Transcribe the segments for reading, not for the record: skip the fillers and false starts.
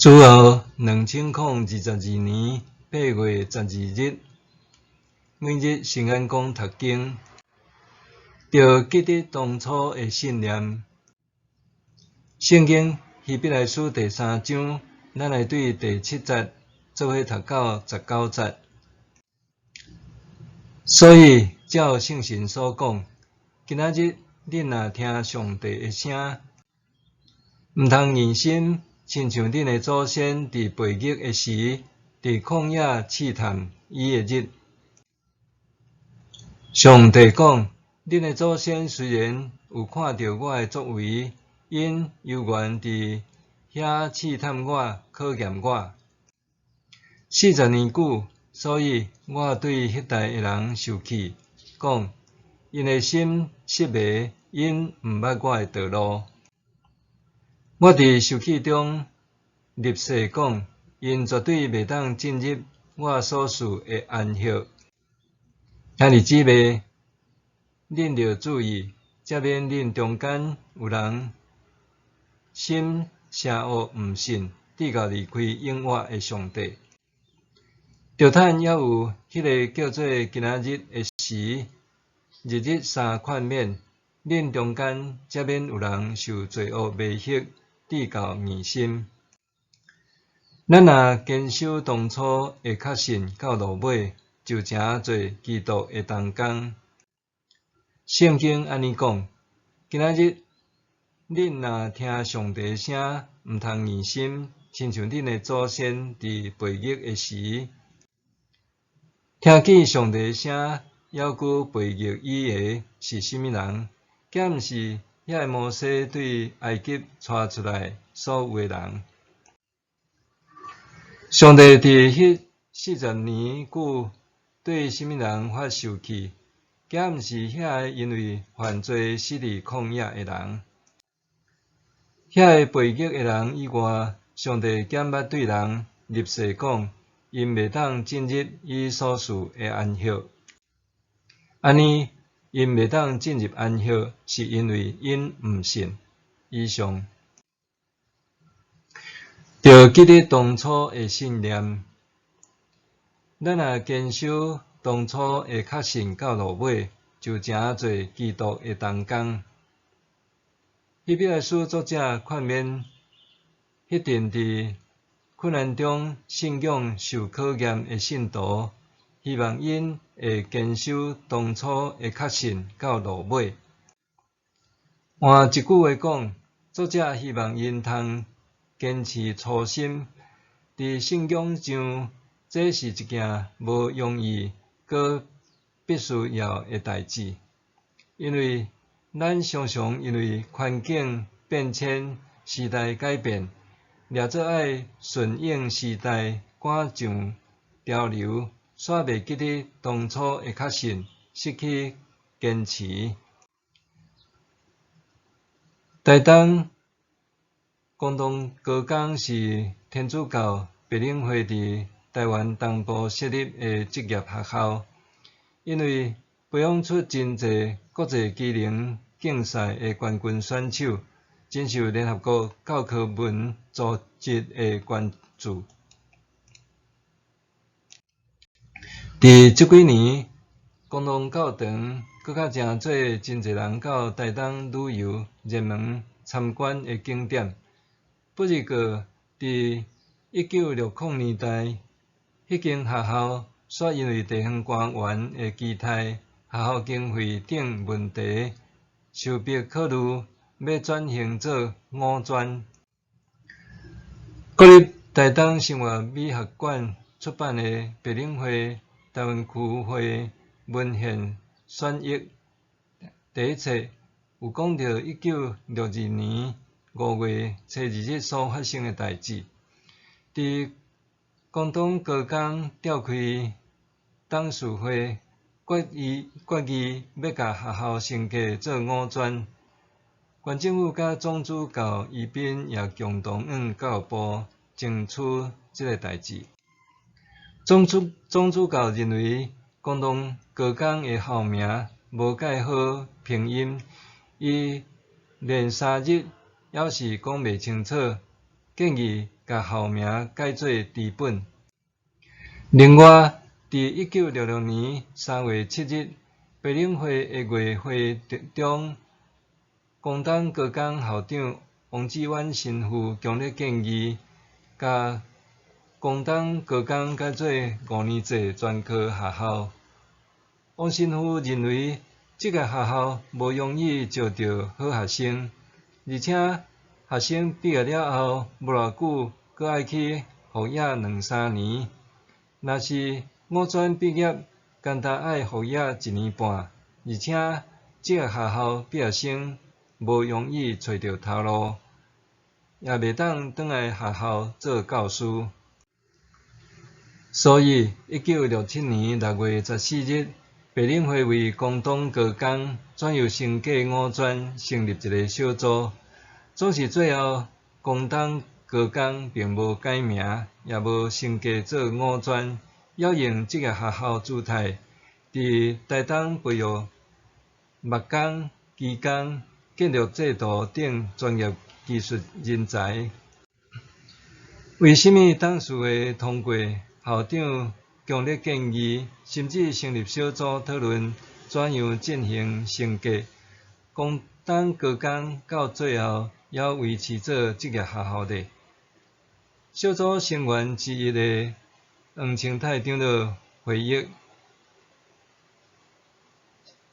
主後2022年8月12日，每日聖言講讀經，著記得當初的信念。聖經希伯來書第三章，咱來對第七節做伙讀到19節。所以照聖神所講，今仔日恁若聽上帝的聲，毋通硬心，親像恁的祖先佇背逆的時，佇曠野試探伊的日。上帝講：恁的祖先雖然有看著我的作為，𪜶猶原佇遐試探我、考驗我。40年久，所以我對彼代的人受氣，講：𪜶的心失迷，𪜶毋捌我的道路。我佇受氣中立誓講，𪜶絕對袂當進入我所賜的安息。兄弟姊妹，恁著注意，才免恁中間有人心邪惡毋信，直到離開永活的上帝。著趁猶有彼个叫做今仔日的時，日日相勸勉，恁中間才免有人受罪惡迷惑，直到硬心。咱若堅守當初的確信到落尾，就成做基督的同工。聖經按呢講：今仔日恁若聽上帝的聲，毋通硬心，親像恁的祖先佇背逆的時，聽見上帝的聲，猶閣背逆伊的是啥物人？敢毋是遐个摩西對埃及帶出來所有的人？上帝佇彼四十年久對啥物人發受氣？敢毋是遐个因為犯罪死佇曠野的人？遐个背逆的人以外，上帝敢捌對人立誓講，𪜶袂當進入伊所賜的安息。按呢，𪜶袂當進入安息，是因為𪜶毋信。以上。著記得當初的信念。咱若堅守當初的確信到落尾，就成做基督的同工。希伯來書作者勸勉彼陣佇困難中信仰受考驗的信徒，希望𪜶會堅守當初的確信到落尾。換一句話講，作者希望𪜶通堅持初心。佇信仰上，這是一件無容易、閣必須要的代誌，因為咱常常因為環境變遷、時代改變，掠做愛順應時代，趕上潮流，煞袂記得當初的確信，失去堅持。台東光東高工是天主教白領會佇台灣東部設立的職業學校，因為培養出真濟國際機能競賽的冠軍選手，真受聯合國教科文組織的關注。佇這幾年，光東教堂閣較成做真濟人到台東旅遊熱門參觀的景點。不過，佇1960年代，彼間學校煞因為地方官員的期待、學校經費等問題，受迫考慮欲轉型做五專。國立台東生活美學館出版的《白領會台灣區會文獻選譯》第一冊，有講著1962年5月初2日所發生的代誌。佇光東高工召開董事會，決議欲共學校升格做五專。縣政府佮總主教宜賓也共同向教育部爭取這个代誌。總主教認為，光東高工的校名無蓋好拼音，伊連3日猶是講袂清楚，建議共校名改做知本。另外，佇1966年3月7日，白領會的月會中，廣東高工校長王志遠神父強烈建議，共廣東高工改做五年制專科學校。王神父認為，職業學校無容易招著好學生，而且學生畢業了後無偌久，閣愛去服役兩三年。若是五專畢業，干焦愛服役一年半，而且職業學校畢業生無容易揣著頭路，也袂當轉來學校做教師。所以，1967年6月14日，白領會為廣東高工轉由升格五專成立一个小組。總是最後，廣東高工並無改名，也無升格做五專，猶用職業學校姿態，佇台東培育木工、機工、建築製圖等專業技術人才。為啥物當時會通過校長強烈建議，甚至成立小組討論怎樣進行升格，廣東高工到最後猶維持做職業學校呢？小組成員之一的黃清泰長老回憶，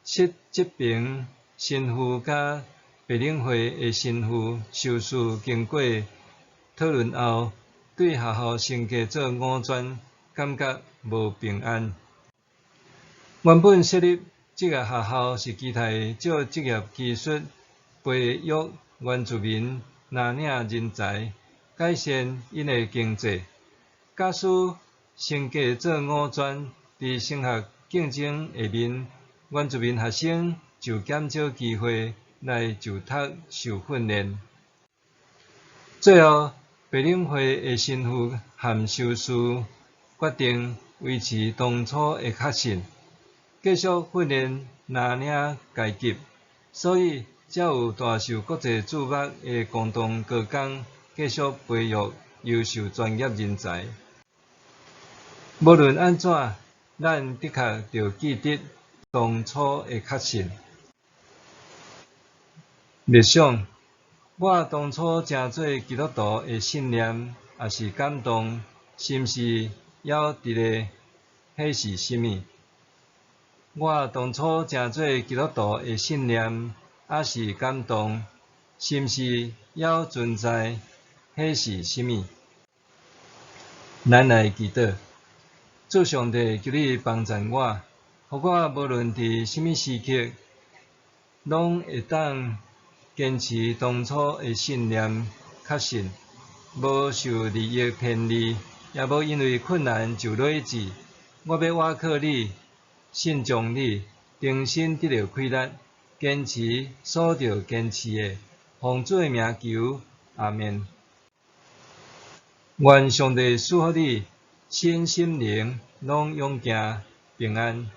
釋執平神父佮白領會的神父修士經過討論後，對學校升格做五專感覺無平安。原本設立職業學校是期待藉職業技術培育原住民藍領人才，改善𪜶的經濟。假使升格做五專，佇升學競爭下面，原住民學生就減少機會來就讀受訓練。最後，白領會的神父和修士決定維持當初的確信，繼續訓練藍領階級，所以才有大受國際矚目的廣東高工繼續培育優秀專業人才。無論按怎，咱的確著記得當初的確信。默想，我當初成做基督徒的信念，抑是感動，是毋是猶佇咧？彼是啥物？我當初成做基督徒的信念，抑是感動，是毋是猶存在？彼是啥物？咱來祈禱，主上帝，求你幫贊我，予我無論佇啥物時刻，攏會當堅持當初的信念確信，無受利益偏離，也無因為困難就落志。我欲倚靠你，信從你，重新得著氣力，堅持所著堅持的，奉主的名求，阿們。願上帝賜福你，身心靈攏勇健平安。